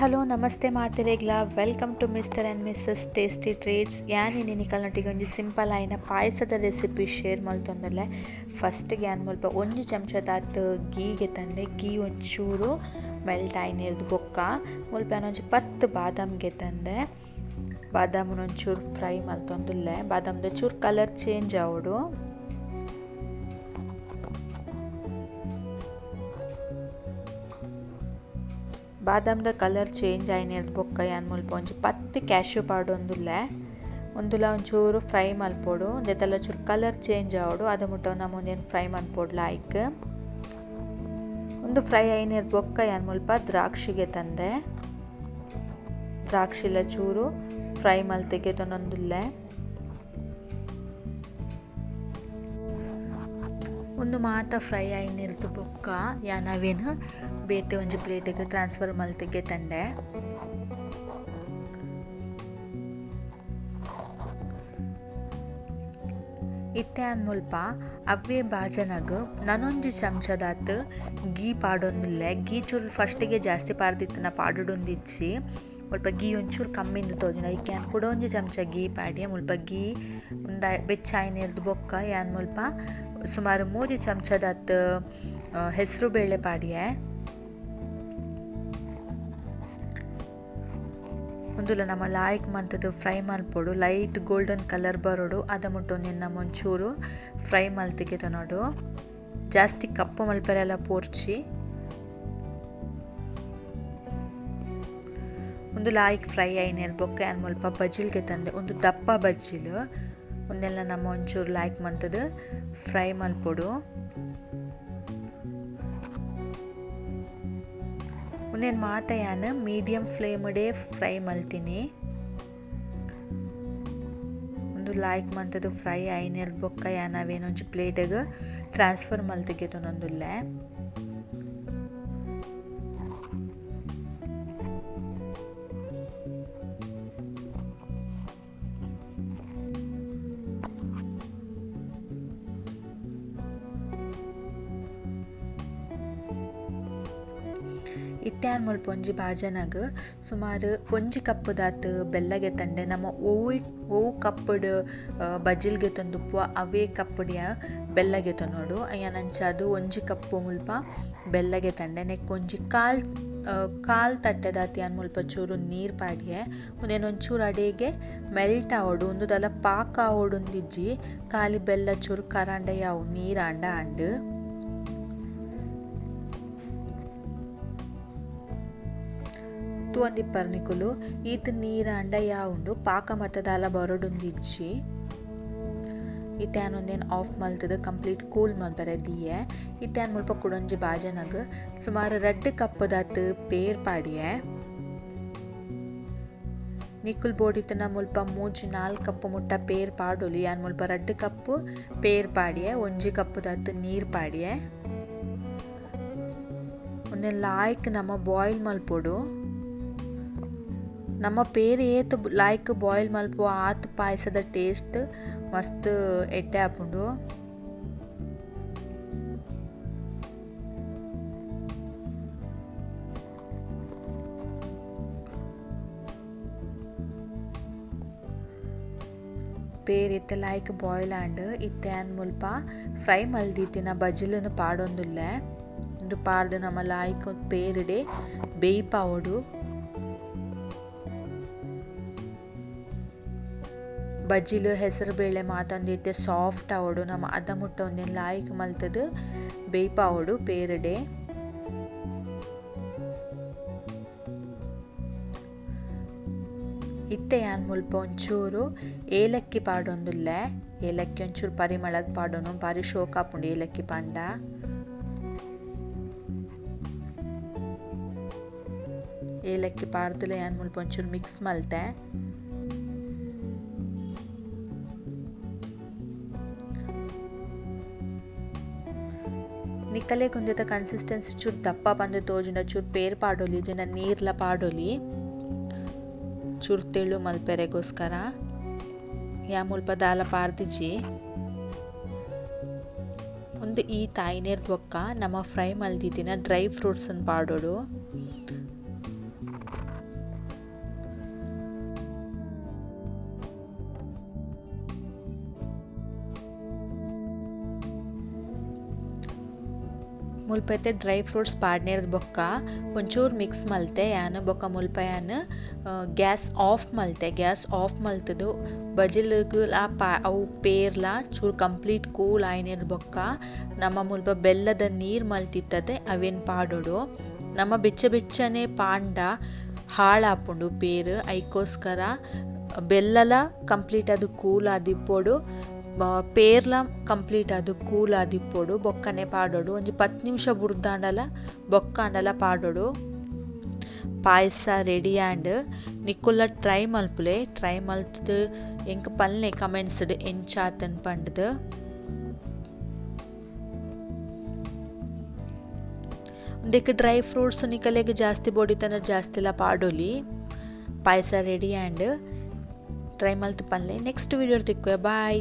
Hello ನಮಸ್ತೆ ಮಾತೆರೆಗ್ಲ welcome to Mr and Mrs tasty treats. ಯಾನ್ ಇನಿ ನಿಕಲ್ನೊಟ್ಟಿಗೆ ಒಂಜಿ ಸಿಂಪಲ್ ಆಯಿನ ಪಾಯಸದ ರೆಸಿಪಿ ಶೇರ್ ಮಲ್ತೊಂದುಲ್ಲೆ. ಫಸ್ಟ್ ಯಾನ್ ಮುಲ್ಪ ಒಂಜಿ ಚಮಚದಾತ್ ಗೀ ಗೆತಂದೆ, ಗೀ ಒಂಚೂರು ಮೆಲ್ಟ್ ಆಯಿನೆರ್ದ್ ಬೊಕ್ಕ ಮುಲ್ಪ ಯಾನ್ ಒಂಜಿ 10 ಬಾದಾಮ್ ಗೆತಂದೆ. ಬಾದಾಮುನ್ ಒಂಚೂರು ಫ್ರೈ ಮಲ್ತೊಂದುಲ್ಲೆ. ಬಾದಾಮ್ದ ಚೂರು ಕಲರ್ ಚೇಂಜ್ ಆವೊಡು. ಬಾದಾಮ್ದ ಕಲರ್ ಚೇಂಜ್ ಆಯಿನೆರ್ದ್ ಬೊಕ್ಕ ಯಾನ್ ಮುಲ್ಪ ಒಂಜಿ 10 ಕ್ಯಾಶ್ಯೂ ಪಾಡೊಂದುಲ್ಲೆ. ಉಂದುಲ ಒಂಚೂರು ಫ್ರೈ ಮಲ್ಪೊಡು. ಉಂದೆತಲ ಚೂರು ಕಲರ್ ಚೇಂಜ್ ಆವೊಡು. ಅದ ಮುಟ್ಟ ನಮ ಉಂದೆನ್ ಫ್ರೈ ಮಲ್ಪೊಡು ಲಾಯ್ಕ್. ಉಂದು ಫ್ರೈ ಆಯಿನೆರ್ದ್ ಬೊಕ್ಕ ಯಾನ್ ಮುಲ್ಪ ದ್ರಾಕ್ಷಿಗೆ ತಂದೆ. ದ್ರಾಕ್ಷಿಲ ಚೂರು ಫ್ರೈ ಮಲ್ತಿಗೆ ತೊನೊಂದುಲ್ಲೆ. ಉಂದು ಮಾತ ಫ್ರೈ ಆಯಿನೆರ್ದ್ ಬೊಕ್ಕ ಯಾನ್ ಅವೆನ್ ಬೇತೆ ಒಂಜಿ ಪ್ಲೇಟಿಗೆ ಟ್ರಾನ್ಸ್ಫರ್ ಮಲ್ತಿಗೆ ತಂಡೆ. ಇತ್ತೆ ಯಾನ್ ಮುಲ್ಪ ಅವ್ವೇ ಬಾಜನಗ್ ನನೊಂಜಿ ಚಮಚದಾತ್ ಗೀ ಪಾಡೊಂದುಲ್ಲೆ. ಗೀ ಚೂರು ಫಸ್ಟಿಗೆ ಜಾಸ್ತಿ ಪಾಡ್ದಿತ್ತಿನ ಪಾಡೊಡೊಂದಿಜ್ಜಿ. ಮುಲ್ಪ ಗೀ ಒಂಚೂರು ಕಮ್ಮಿಂದ್ ತೋಜುಂಡು. ಐಕ್ ಯಾನ್ ಕುಡ ಒಂಜಿ ಚಮಚ ಗೀ ಪಾಡ್ಯೆ. ಮುಲ್ಪ ಗೀ ಉಂದ ಬೆಚ್ಚ ಆಯಿನೆರ್ದ್ ಬೊಕ್ಕ ಯಾನ್ ಮುಲ್ಪ ಸುಮಾರು 3 ಚಮಚದಾತ್ ಹೆಸರು ಬೇಳೆ ಪಾಡ್ಯೆ. ಉಂದುಲ ನಮ ಲಾಯ್ಕ್ ಮಂತುದು ಫ್ರೈ ಮಲ್ಪೊಡು. ಲೈಟ್ ಗೋಲ್ಡನ್ ಕಲರ್ ಬರೊಡು. ಅದ ಮುಟ್ಟ ಉಂದೆನ್ ನಮ ಒಂಚೂರು ಫ್ರೈ ಮಲ್ತಿಗೆ ತನೊಡು. ಜಾಸ್ತಿ ಕಪ್ಪು ಮಲ್ಪೆರೆಲ ಪೋರ್ಚಿ. ಉಂದು ಲಾಯ್ಕ್ ಫ್ರೈ ಆಯಿನೆರ್ದ್ ಬೊಕ್ಕ ಯಾನ್ ಮುಲ್ಪ ಬಜಿಲ್ಗೆ ತಂದೆ. ಉಂದು ದಪ್ಪ ಬಜ್ಜಿಲ್. ಉಂದೆಲ್ಲ ನಮ ಒಂಚೂರು ಲಾಯ್ಕ್ ಮಂತುದು ಫ್ರೈ ಮಲ್ಪೊಡು. ಉಂದೆನ್ ಮಾತ ಯಾನ್ ಮೀಡಿಯಂ ಫ್ಲೇಮ್ ಡೇ ಫ್ರೈ ಮಲ್ತಿನಿ. ಉಂದು ಲಾಯ್ಕ್ ಮಂತುದು ಫ್ರೈ ಆಯಿನೆರ್ದ್ ಬೊಕ್ಕ ಯಾನ್ ಅವೇನ್ ಒಂಜಿ ಪ್ಲೇಟಿಗ್ ಟ್ರಾನ್ಸ್ಫರ್ ಮಲ್ತಿಗೆ ತನೊಂದುಲ್ಲೆ. ಇತ್ತೆ ಯಾನ್ ಮುಲ್ಪ ಒಂಜಿ ಬಾಜನಗ್ ಸುಮಾರು ಒಂಜಿ ಕಪ್ಪುದಾತ್ ಬೆಲ್ಲ ಗೆತಂಡೆ. ನಮ ಒವು ಕಪ್ಪುಡ್ ಬಜಿಲ್ ಗೆತೊಂದುಪ್ಪುವ ಅವೇ ಕಪ್ಪುಡಿಯ ಬೆಲ್ಲ ಗೆತೊನೊಡು. ಯಾನ್ ಅಂಚಾದ್ ಒಂಜಿ ಕಪ್ಪು ಮುಲ್ಪ ಬೆಲ್ಲ ಗೆತಂಡೆ. ನೆಕ್ ಒಂಜಿ ಕಾಲ್ ಕಾಲ್ ತಟ್ಟೆದಾತ್ ಯಾನ್ ಮುಲ್ಪ ಚೂರು ನೀರ್ ಪಾಡ್ಯೆ. ಉಂದೆನ್ ಒಂಚೂರು ಅಡೇಗೆ ಮೆಲ್ಟ್ ಆವೊಡು. ಉಂದುದಲ ಪಾಕ ಆವೊಡುಂದಿಜ್ಜಿ. ಖಾಲಿ ಬೆಲ್ಲ ಚೂರು ಕರಾಂಡ ಯಾವು ನೀರಾಂಡ ಆಂಡ್. ತೂವೊಂದಿಪ್ಪರ್ ನಿಕುಲು ಈತ್ ನೀರಾಂಡ ಯಾವುಂಡು ಪಾಕ ಮತ್ತದಾಲ ಬರೊಡುಂದಿಜ್ಜಿ. ಇತ್ತೆ ಯಾನ್ ಉಂದೆನ್ ಆಫ್ ಮಲ್ತುದು ಕಂಪ್ಲೀಟ್ ಕೂಲ್ ಮಲ್ಪರೆ ದೀಯೆ. ಇತ್ತೆ ಯಾನ್ ಮುಲ್ಪ ಕುಡೊಂಜಿ ಬಾಜನಗ್ ಸುಮಾರು 2 ಕಪ್ಪುದಾತ್ ಪೇರ್ ಪಾಡ್ಯೆ. ನಿಕುಲ್ ಬೋಡಿತ್ತನ ಮುಲ್ಪ 3-4 ಕಪ್ಪು ಮುಟ್ಟ ಪೇರ್ ಪಾಡೊಲಿ. ಯಾನ್ ಮುಲ್ಪ 2 ಕಪ್ಪು ಪೇರ್ ಪಾಡ್ಯೆ. 1 ಕಪ್ಪುದಾತ್ ನೀರ್ ಪಾಡ್ಯೆ. ಉಂದೆನ್ ಲಾಯ್ಕ್ ನಮ ಬಾಯ್ಲ್ ಮಲ್ಪೊಡು. ನಮ್ಮ ಪೇರ್ ಏತ್ ಲಾಯ್ಕ್ ಬಾಯ್ಲ್ ಮಲ್ಪುವ ಆತ್ ಪಾಯಸದ ಟೇಸ್ಟ್ ಮಸ್ತ್ ಎಡ್ಡೆ ಆಪುಂಡು. ಪೇರ್ ಇತ್ತೆ ಲಾಯ್ಕ್ ಬಾಯ್ಲ್ ಆಂಡ್. ಇತ್ತೆ ಯಾನ್ ಮುಲ್ಪ ಫ್ರೈ ಮಲ್ದಿತ್ತಿನ ಬಜಿಲನ್ನು ಪಾಡೊಂದುಲ್ಲೆ. ಉಂದು ಪಾಡ್ದ್ ನಮ ಲಾಯ್ಕ್ ಪೇರ್ಡೆ ಬೇಯ್ಪಾವೊಡು. ಬಜಿಲ್ ಹೆಸರು ಬೇಳೆ ಮಾತಂದು ಇತ್ತೆ ಸಾಫ್ಟ್ ಆವೊಡು. ನಮ ಅದ ಮುಟ್ಟ ಉಂದೆನ್ ಲಾಯ್ಕ್ ಮಲ್ತುದು ಬೇಯ್ಪಾವೊಡು ಪೇರ್ಡೆ. ಇತ್ತೆ ಯಾನ್ ಮುಲ್ಪ ಒಂಚೂರು ಏಲಕ್ಕಿ ಪಾಡೊಂದುಲ್ಲೆ. ಏಲಕ್ಕಿ ಒಂಚೂರು ಪರಿಮಳಗ್ ಪಾಡೊನು. ಬಾರಿ ಶೋಕ್ ಆಪುಂಡು ಏಲಕ್ಕಿ ಪಾಂಡ. ಏಲಕ್ಕಿ ಪಾಡ್ದುಲೆ ಯಾನ್ ಮುಲ್ಪ ಒಂಚೂರು ಮಿಕ್ಸ್ ಮಲ್ತೆ. ನಿಕಲೆ ಉಂದೆತ ಕನ್ಸಿಸ್ಟೆನ್ಸಿ ಚೂರು ದಪ್ಪ ಪಂದ್ ತೋಜುಂಡ ಚೂರು ಪೇರ್ ಪಾಡೊಲಿ, ಇಜ್ಜಿಂಡ ನೀರ್ಲ ಪಾಡೊಲಿ. ಚೂರು ತೆಳು ಮಲ್ಪೆರೆಗೋಸ್ಕರ ಯಾ ಮುಲ್ಪ ದಾಲ ಪಾಡ್ದಿಜಿ. ಉಂದು ಈ ತಾಯಿನೇರ್ದ್ ಬೊಕ್ಕ ನಮ ಫ್ರೈ ಮಲ್ದಿತ್ತಿನ ಡ್ರೈ ಫ್ರೂಟ್ಸ್ ನ್ ಪಾಡೊಡು. ಮುಲ್ಪ ಇತ್ತೆ ಡ್ರೈ ಫ್ರೂಟ್ಸ್ ಪಾಡ್ನೇರ್ದ್ ಬೊಕ್ಕ ಒಂಚೂರು ಮಿಕ್ಸ್ ಮಲ್ತೆ ಯಾನ್. ಬೊಕ್ಕ ಮುಲ್ಪ ಯಾನ್ ಗ್ಯಾಸ್ ಆಫ್ ಮಲ್ತೆ. ಗ್ಯಾಸ್ ಆಫ್ ಮಲ್ತುದು ಬಜಿಲ್ಗ್ಲಾ ಅವು ಪೇರ್ಲಾ ಚೂರು ಕಂಪ್ಲೀಟ್ ಕೂಲ್ ಆಯಿನೇರ್ದ್ ಬೊಕ್ಕ ನಮ ಮುಲ್ಪ ಬೆಲ್ಲದ ನೀರು ಮಲ್ತಿತ್ತದೆ ಅವೆನ್ ಪಾಡೊಡು. ನಮ ಬೆಚ್ಚ ಬೆಚ್ಚನೆ ಪಾಂಡ ಹಾಳಾಪುಂಡು ಪೇರ್, ಐಕೋಸ್ಕರ ಬೆಲ್ಲಲ ಕಂಪ್ಲೀಟ್ ಅದು ಕೂಲ್ ಆದಿಪ್ಪೊಡು, ಪೇರ್ಲ ಕಂಪ್ಲೀಟ್ ಅದು ಕೂಲ್ ಆದಿಪ್ಪೊಡು. ಬೊಕ್ಕನೆ ಪಾಡೊಡು ಒಂಜಿ 10 ನಿಮಿಷ ಬುರ್ದಾಂಡಲ ಬೊಕ್ಕಾಂಡಲ ಪಾಡೊಡು. ಪಾಯಸ ರೆಡಿ ಆಂಡ್. ನಿಕುಲ್ಲ ಟ್ರೈ ಮಲ್ಪುಲೆ, ಟ್ರೈ ಮಲ್ತುದು ಎಂಕ್ ಪನ್ಲೆ ಕಮೆಂಟ್ಸ್ ಡ್ ಎಂಚಾತನ್ ಪಂಡ್ದ್. ಉಂದೆಕ್ ಡ್ರೈ ಫ್ರೂಟ್ಸ್ ನಿಕಲೆಗ್ ಜಾಸ್ತಿ ಬೋಡಿತನ ಜಾಸ್ತಿಲ ಪಾಡೊಲಿ. ಪಾಯಸ ರೆಡಿ ಆಂಡ್. ಟ್ರೈ ಮಲ್ತು ಪನ್ಲೆ. ನೆಕ್ಸ್ಟ್ ವಿಡಿಯೋ ತಿಕ್ಕುವೆ. ಬಾಯ್.